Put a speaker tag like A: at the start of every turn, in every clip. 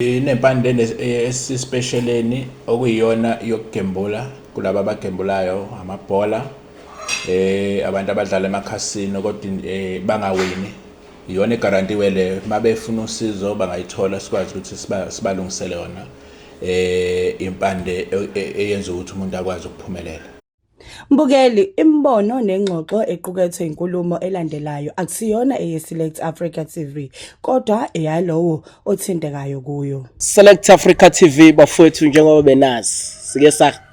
A: Inempande esisipesheleni okuyiyona yokugembula kulaba abagembulayo amabhola, abantu abadlala emakhasino kodwa bangawini. Iyona egarantiwe leyo, uma befuna usizo bangayithola, sikwazi ukuthi sibalungisele yona impande eyenza ukuthi umuntu akwazi ukuphumelela.
B: Mbukeli, imibono nengxoxo equkethwe inkulumo elandelayo akusiyona eyeSelect Africa TV kodwa eyalowo othintekayo kuyo.
C: Select Africa TV bafowethu, njengoba benazi sike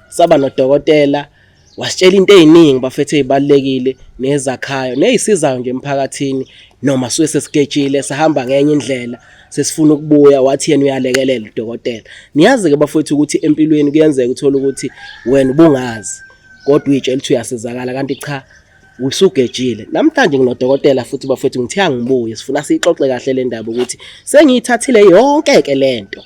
C: saba nodokotela wasitshela into eziningi bafethu ezibalekile nezakhayo nezisizayo nje emphakathini, noma suke sesigejile sahamba ngenye indlela sesifuna ukubuya, wathi yena uyalekelela udokotela. Niyazi ke bafowethu ukuthi empilweni kuyenzeka uthola ukuthi wena ubungazi kodwa uyitshela ukuthi uyasizakala kanti cha, usugejile. Namhlanje nginodokotela futhi bafowethu, ngithe angibuye, sifuna siyixoxe kahle le ndaba ukuthi sengiyithathile yonke ke lento,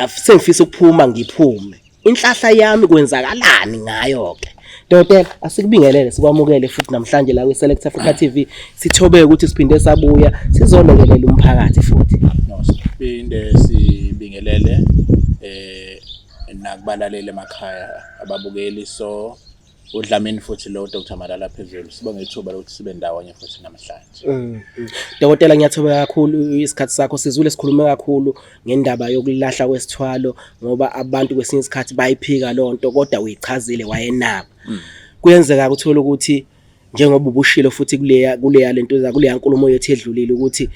C: sengifisa ukuphuma, ngiphume inhlahla yami, kwenzakalani ngayo ke? Dokotela, asikubingelele, sikwamukele futhi namhlanje la kwi-Select Africa TV. Sithobeke ukuthi siphinde sabuya sizolekelela umphakathi futhi.
A: No, siphinde sibingelele nakubalaleli emakhaya, ababukeli. So uDlamini futhi lo Dr Malala phezulu, sibonge ithuba lokuthi sibe ndawonye futhi namhlanje.
C: Dokotela, ngiyathobeka kakhulu isikhathi sakho. Sizule sikhulume kakhulu ngendaba yokulahla kwesithwalo, ngoba abantu kwesinye isikhathi bayiphika lonto, kodwa uyichazile wayenaba. Kuyenzeka ukuthola ukuthi njengoba ubushilo futhi kuleya lento, kuleya nkulumo yethu edlulile, ukuthi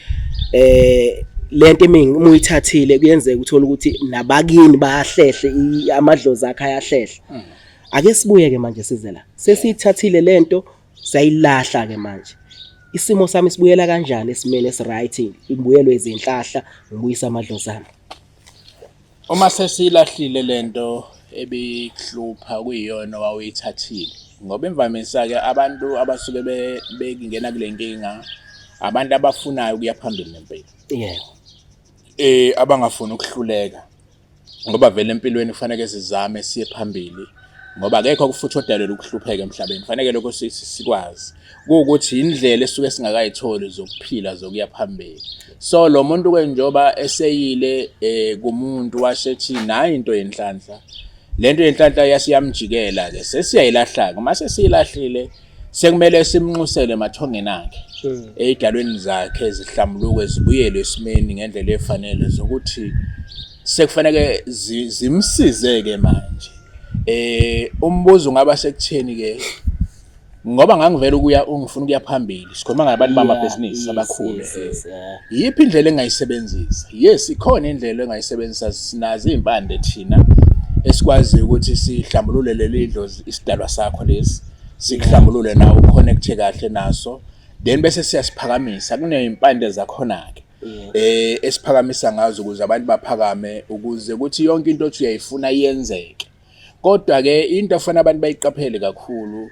C: lento eminingi uma uyithathile kuyenzeka uthola ukuthi nabakini bayahlehle, amadlozi akhe ayahlehla. Ake sibuye ke manje size la. Sesiyithathile lento, sayilahla ke manje. Isimo sami sibuyela kanjani esimeni esiright? Ibuyelwe izinhlahla, ngibuyisa amadlozi ami.
A: Uma sesilahlile lento ebikuhlupha kuyiyona owawuyithathile, ngoba imvamisa-ke abantu abasuke bengena kule nkinga abantu abafunayo ukuya phambili nempilo. Abangafuni ukuhluleka, ngoba vele empilweni kufanele sizame siye phambili, ngoba akekho futhi odalelwe ukuhlupheka emhlabeni. Kufanele lokho sikwazi kuwukuthi indlela esuke singakayitholi zokuphila zokuya phambili. So lo muntu ke njengoba eseyile kumuntu washethi nayi into yenhlanhla, lento yenhlanhla yasiyamjikela ke, sesiyayilahla ke. Uma sesiyilahlile sekumele simnxusele emathongeni akhe, ey'dalweni zakhe zihlambuluke, zibuyele esimeni ngendlela efanele zokuthi sekufanele zimsize-ke manje. Umbuzo ungaba sekutheni ke, ngoba ngangivele ukuya ungifuna ukuya phambili, sikhuluma ngabantu bamabhizinisi abakhulu, yiphi indlela engayisebenzisa? Yes, ikhona indlela engayisebenzisa. Sinazo iy'mpande thina esikwaziyo ukuthi sihlambulule leli dlozi, isidalwa sakho lesi sikuhlambulule nawe uconnecte kahle naso, then bese siyasiphakamisa. Kuney'mpande zakhona-ke esiphakamisa ngazo ukuze abantu baphakame, ukuze kuthi yonke into othi uyayifuna yenzeke. Kodwa ke into afanele abantu bayiqaphele kakhulu,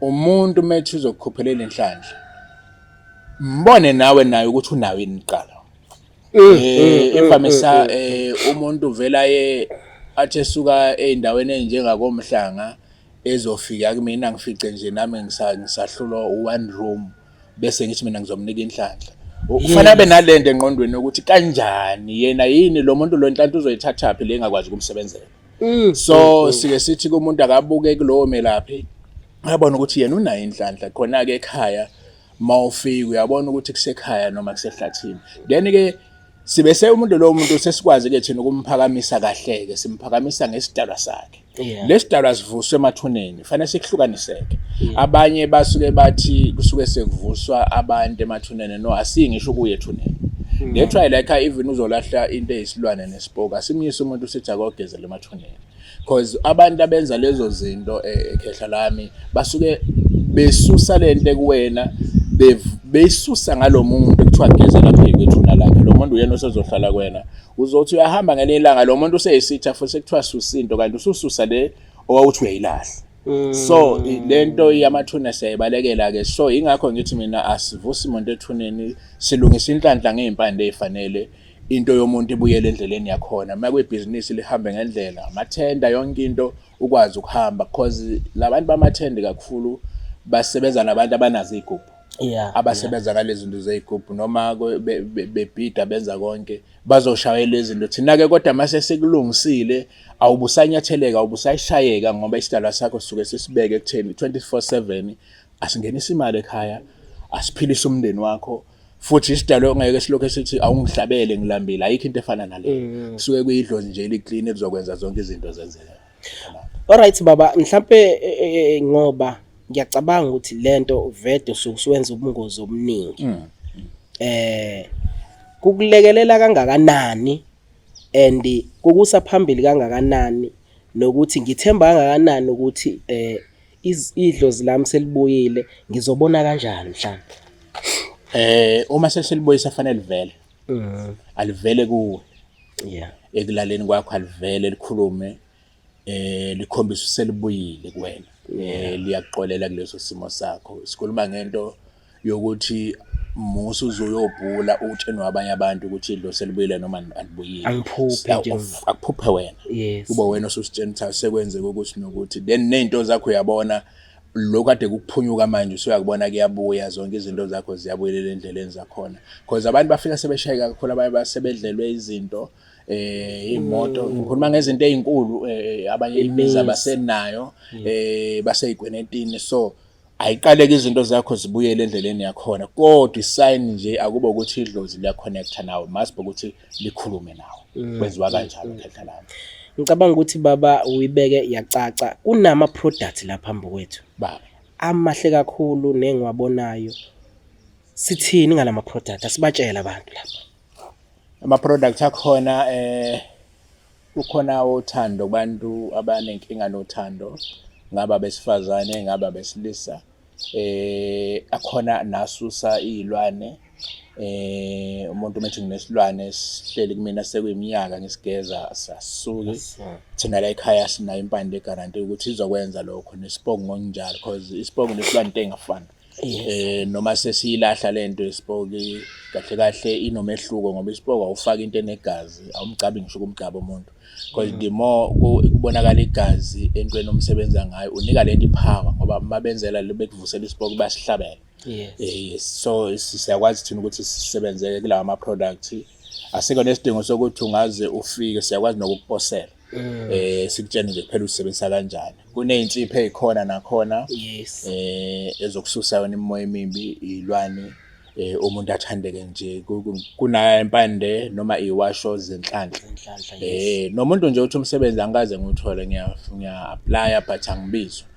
A: umuntu methi uzokukhuphelela inhlanhla, mbone nawe naye ukuthi unayo yini kuqala. Imvamisa umuntu vela aye athi esuka ey'ndaweni ey'njengakoMhlanga ezofika kumina, ngifice nje nami ngisahlulwa one room, bese ngithi mina ngizomnika inhlanhla. Kufanele abe nalento engqondweni yokuthi kanjani yena, yini lo muntu lo inhlanhla uzoyithathaphi le engakwazi ukumsebenzela. So sike sithi kumuntu akabuke kulowo melaphi, abone ukuthi yena unayo inhlanhla khona-ke ekhaya. Mawufika uyabona ukuthi kusekhaya noma kusehlathini, then ke sibe se umuntu lowo muntu sesikwazi ke thina ukumphakamisa kahle ke, simphakamisa ngesidalwa sakhe. Lesidalwa sivuswe emathuneni, fanele sikuhlukaniseke. Abanye basuke bathi kusuke sekuvuswa abantu emathuneni. No, asingisho ukuya ethuneni. That's why like even uzolahla into eyisilwane nesipoki, asimyise umuntu sithi akogezela emathuneni, because abantu abenza lezo zinto, ekhehla lami, basuke besusa lento kuwena, beyisusa ngalo muntu ekuthiwa gezela phezu kwethuna lakhe. Lo muntu uyena osezohlala kuwena. Uzothi uyahamba ngelinye ilanga, lo muntu useyisitha futhi, sekuthiwa susa into, kanti usususa le owawuthi uyayilahla. So lento yamathuna siyayibalekela ke. So ingakho ngithi mina asivusi umuntu ethuneni, silungisa inhlanhla ngey'mpande ey'fanele, into yomuntu ibuyele endleleni yakhona. Uma kuyibhizinisi lihambe ngendlela, amathenda, yonke into ukwazi ukuhamba, because labantu bamathende kakhulu basebenza nabantu abanazo iy'gubhu. Abasebenza ngalezi zinto zey'gubhu noma bebhida benza konke bazoshayela izinto. Thina-ke kodwa mase sikulungisile awubusanyatheleka, awubusayishayeka ngoba isidalwa sakho sisuke sisibeke ekutheni 24/7 asingenise imali ekhaya, asiphilise umndeni wakho. Futhi isidalwa ongeke silokhu esithi awungihlabele ngilambile, ayikho into efana naleyo. Kusuke kuyidlozi nje eli-clean elizokwenza zonke izinto zenzeke.
C: Alright baba, mhlampe ngoba ngiyacabanga ukuthi lento vede usuke usuwenza ubungozi obuningi. Kukulekelela kangakanani and kukusa phambili kangakanani nokuthi ngithemba kangakanani ukuthi idlozi lami selibuyile, ngizobona kanjani mhlambe?
A: Uma sesilibuyisa fanele livele. Alivele kuwe. Ekulaleni kwakho alivele likhulume, likhombisa selibuyile kuwena. Liyakuxolela kuleso simo sakho. Sikhuluma ngento yokuthi musu uzoyobhula utsheni wabanye abantu ukuthi idlozi selibuyile noma alibuyile.
C: Angiphuphe nje.
A: Akuphuphe wena. Kube wena osusitshena ukuthi sekwenzeke ukuthi nokuthi, then nezinto zakho uyabona lokhu kade kukuphunyuka manje usuyakubona kuyabuya, zonke izinto zakho ziyabuyelela endleleni zakhona. Because abantu bafika sebeshayeka kakhulu, abanye basebedlelwe izinto, imoto, ngikhuluma ngezinto ezinkulu, abanye imizi abasenayo, baseyikwenetini. So ayiqaleke izinto zakho zibuyele endleleni yakhona, kodwa isign nje akuba ukuthi idlozi liyaconnecta nawe, must be ukuthi likhulume nawe. Kwenziwa kanjalo khehla lami.
C: Ngicabanga ukuthi baba uyibeke yacaca. Kunama products la phambi kwethu
A: baba
C: amahle kakhulu nengiwabonayo. Sithini ngalama products? Asibatshela abantu lapha.
A: Ama products akhona, kukhona uthando kubantu abanenkinga nothando, ngaba besifazane ngaba besilisa. Akhona nasusa izilwane, umuntu methi nginesilwane sihleli kumina sekuyiminyaka ngisigeza sasuki. Thina la ekhaya sinayo impande eguarantee ukuthi izokwenza lokho, nesipoki ngokunjalo, because isipoki nesilwane into engafani. Noma sesiyilahla lento yesipoki, kahle kahle inomehluko ngoba isipoki awufaki into enegazi, awumgcabi ngisho ukumgcaba umuntu, because the more kubonakala igazi entweni omsebenza ngayo unika lento ipower, ngoba mabenzela bekuvusela isipoki bayasihlabela. Yes, so siyakwazi thina ukuthi sisebenzeke kulawa ama products, asikho nesidingo sokuthi ungaze ufike, siyakwazi nokukuposela, sikutshene nje kuphela usebenzisa kanjani. Kuney'nsipho ey'khona nakhona ezokususa yona imimoya emibi, iy'lwane, umuntu athandeke nje. Kunayo impande noma iy'washo zenhlanhla.
C: Zenhlanhla, yes.
A: Nomuntu nje uthi umsebenzi angikaze ngiwuthole, ngiya-applya but angibizwa.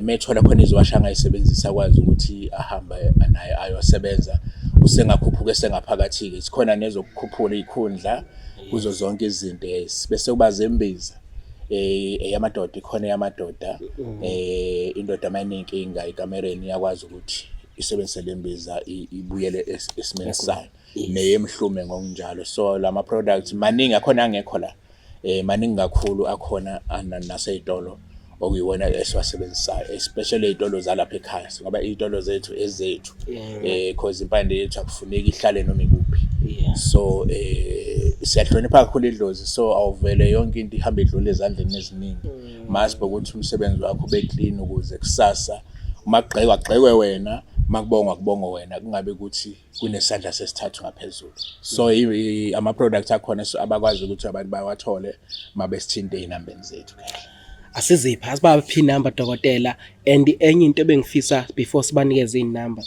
A: Methola khona iziwasho angayisebenzisa akwazi ukuthi ahambe naye ayosebenza, usengakhuphuka esengaphakathi-ke. Zikhona nezokukhuphula iy'khundla kuzo zonke izinto, yes. Bese kuba zembiza, eyamadoda ikhona, eyamadoda, indoda mayinenkinga ekamereni iyakwazi ukuthi isebenzise le mbiza ibuyele esimeni sayo, neyemhlume ngokunjalo. So lama products maningi akhona angekho la, maningi kakhulu akhona nasey'tolo okuyiwona esiwasebenzisayo, especially ey'tolo zalapha ekhaya, ngoba iy'tolo zethu ezethu, cause impande yethu akufuneki ihlale noma ikuphi. So siyahlonipha kakhulu idlozi, so awuvele yonke into ihambe idlule ezandleni eziningi. Must ukuthi umsebenzi wakho ube clean ukuze kusasa uma kugxekwa kugxekwe wena, uma kubongwa kubongwe wena, kungabe ukuthi kunesandla sesithathu ngaphezulu. So ama products akhona abakwazi ukuthi abantu bawathole mabesithinte ey'nambeni zethu.
C: Asiziphi, asibaphi inamba dokotela, and enye into ebengifisa before sibanikeze inamba,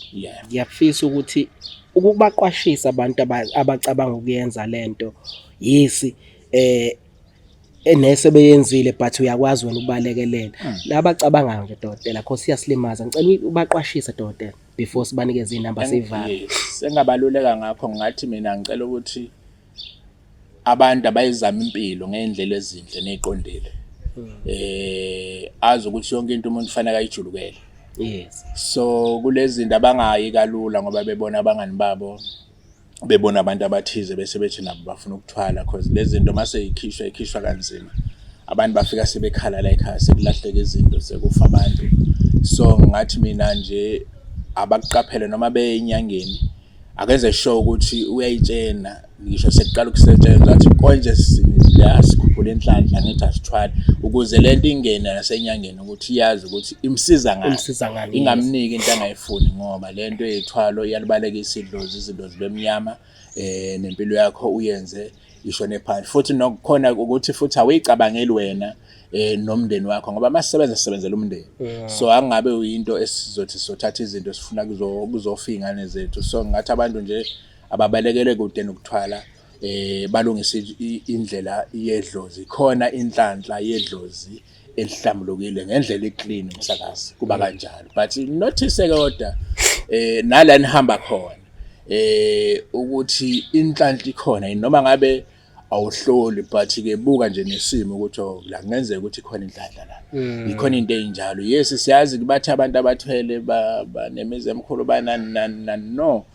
C: ngiyafisa ukuthi ukubaqwashisa abantu abacabanga ukuyenza lento. Yes, enese beyenzile, but uyakwazi wena ukubalekelela labacabangayo nje dokotela, cause siyasilimaza. Ngicela ubaqwashise dokotela before sibanikeze inamba, sivale.
A: Yes, engabaluleka ngakho ngathi mina ngicela ukuthi abantu abayizama impilo ngey'ndlela ezinhle ney'qondile, azi ukuthi yonke into umuntu kufanele ayijulukele. So kulezi zinto abangayi kalula ngoba bebona abangani babo, bebona abantu abathize, bese bethi nabo bafuna ukuthwala, cause lezi zinto mase ikhishwa ikhishwa kanzima, abantu bafika sebekhala la ekhaya, sekulahleka izinto, sekufa abantu. So ngathi mina nje abakuqaphele noma beye enyangeni. Akenze sure ukuthi uyayitshena ngisho sekuqala ukusetshenzwa athi konje la sikhuphula inhlanhla ngithi asithwale ukuze lento ingene nasenyangeni ukuthi iyazi ukuthi imsiza ngani.
C: Imsiza ngani, yes.
A: Ingamniki into angayifuni ngoba lento yethwalo iyalibalekisa idlozi, izinto zibe mnyama nempilo yakho uyenze ishone phansi. Futhi nokukhona ukuthi futhi awuyicabangeli wena nomndeni wakho ngoba masisebenza sisebenzela umndeni. So angabe uyinto esizothi sothatha izinto sifuna kuzofa iy'ngane zethu. So ngathi abantu nje ababalekele kude nokuthwala, balungise indlela yedlozi. Khona inhlanhla yedlozi elihlambulukile ngendlela eclean umsakazi kuba kanjalo. But notice kodwa nala nihamba khona ukuthi inhlanhla ikhona noma ngabe awuhloli, but ke buka nje nesimo ukuthi oh la kungenzeka ukuthi khona inhlanhla la, ikhona into eyinjalo. Yes, siyazi kubathi abantu abathwele banemizi emkhulu banani nani nani, no,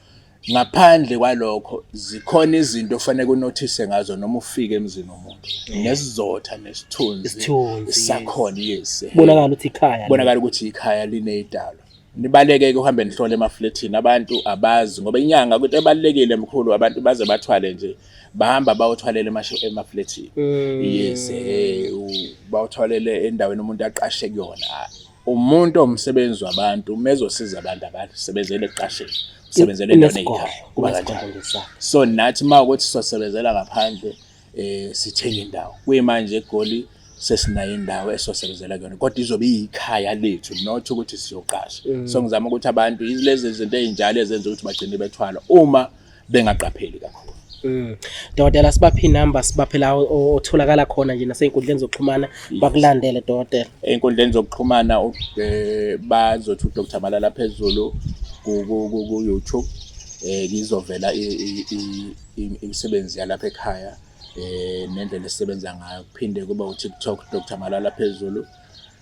A: ngaphandle kwalokho zikhona izinto ofanele unothise ngazo noma ufike emzini womuntu, nesizotha nesithunzi
C: Isithunzi,
A: sakhona, yes.
C: Bonakala ukuthi ikhaya.
A: Bonakala ukuthi ikhaya linezidalo. Nibaleke ke uhambe nihlole emafletini, abantu abazi ngoba inyanga into ebalekile mkhulu, abantu baze bathwale nje, bahamba bayothwalela emafletini. Yes, bawuthwalele endaweni umuntu aqashe kuyona. Umuntu omsebenzi wabantu umezosiza abantu abasebenzele ekuqasheni, usebenzele endaweni
C: Unesigodlo,
A: eyikhaya kuba
C: unesigodlo
A: kanjalo.
C: ngesakhe.
A: So nathi uma ukuthi sosebenzela ngaphandle sithenga indawo. Kuyimanje eGoli sesinayo indawo esosebenzela kuyona, kodwa izobe iyikhaya lethu, not ukuthi siyoqasha. So ngizama ukuthi abantu lezi zinto ey'njalo ezenza ukuthi bagcine bethwala uma bengaqapheli kakhulu.
C: Dokotela, sibaphe inamba, sibaphe la otholakala khona nje nasey'nkundleni zokuxhumana bakulandele, dokotela.
A: Ey'nkundleni zokuxhumana bazothi uDr Malala Phezulu ku YouTube, kizovela imisebenzi yalapha ekhaya nendlela esisebenza ngayo. Kuphinde kube uTikTok Dr Malala Phezulu,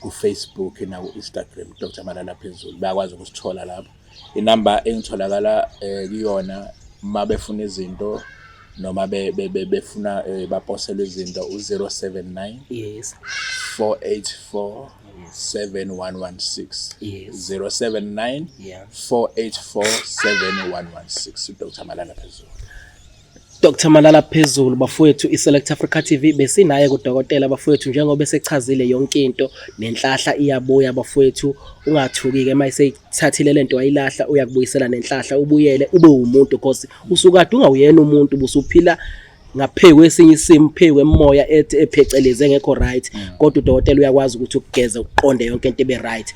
A: ku Facebook na ku Instagram Dr Malala Phezulu, bayakwazi ukusithola lapho. Inamba engitholakala kuyona uma befuna izinto noma befuna baposele izinto u-079 484 7116. 079 484 7116, uDr Malala Phezulu.
C: Dr Malala Phezulu bafowethu, iSelect Africa TV besinaye kudokotela bafowethu, njengoba esechazile yonke into, nenhlahla iyabuya bafowethu. Ungathuki ke mayiseyithathile lento wayilahla, uyakubuyisela nenhlahla, ubuyele ube umuntu, because usukade ungawuyena umuntu, busuphila ngaphezu kwesinye isimo, phezu kwemoya ethi epheceleze engekho right, kodwa udokotela uyakwazi ukuthi ukugeze uqonde yonke into ibe right.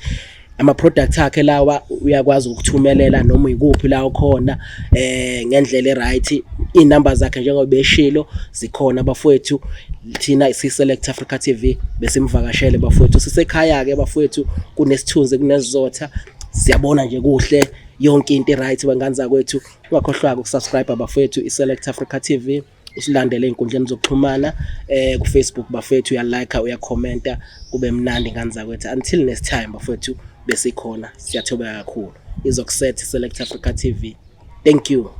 C: Ama products akhe lawa uyakwazi ukuthumelela noma ikuphi la ukhona ngendlela eright. Inamba zakhe njengoba beshilo zikhona bafowethu. Thina si Select Africa TV besimvakashele bafowethu, sisekhaya ke bafowethu, kunesithunzi, kunesizotha, siyabona nje kuhle yonke into right bangani zakwethu. Ungakhohlwa ukusubscribe bafowethu iSelect Africa TV, usilandele ey'nkundleni zokuxhumana ku Facebook bafethu, uya like, uya commenta, kube mnandi ngani zakwethu. Until next time bafethu, besikhona, siyathobeka kakhulu. Izokuset Select Africa TV. Thank you.